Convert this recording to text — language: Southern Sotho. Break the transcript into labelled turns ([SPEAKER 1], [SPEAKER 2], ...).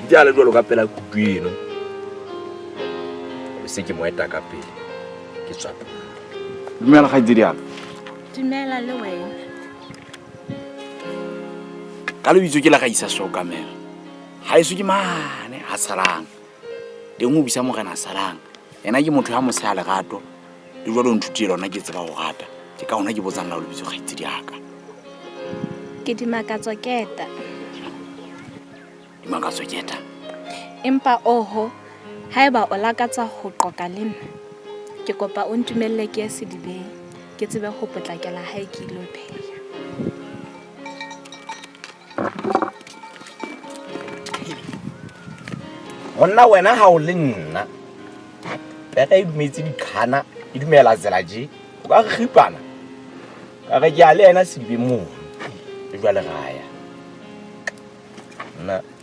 [SPEAKER 1] Ntse a le jwalo ka pela kutu eno. Se ke mo eta ka pele. Ke tswa pele.
[SPEAKER 2] Dumela kgaitsedi ya ka.
[SPEAKER 3] Dumela le wena.
[SPEAKER 2] Ka lebitso ke la ga isa Sokamela. Ha eso ke mane ha salang. Teng o bisa morena salang. Yena ke motho ya moseha lerato. Le jwalo nthutile lona ke tseba ho rata. Ke ka hona ke botsang la ho lebitso kgaitsedi ya ka.
[SPEAKER 3] Ke Dimakatso Keta.
[SPEAKER 2] Dimakatso Keta.
[SPEAKER 3] Empa oho, haeba o lakatsa ho qoka le nna, ke kopa o ntumelle ke ye sedibeng, ke tsebe ho potlakela hae ke ilo pheha.
[SPEAKER 1] Monna wena ha o le nna pere e dumetse diqhana e dumela tsela je o ka re kgipana ka re ke a le ena sedibeng mono e jwale raya nna.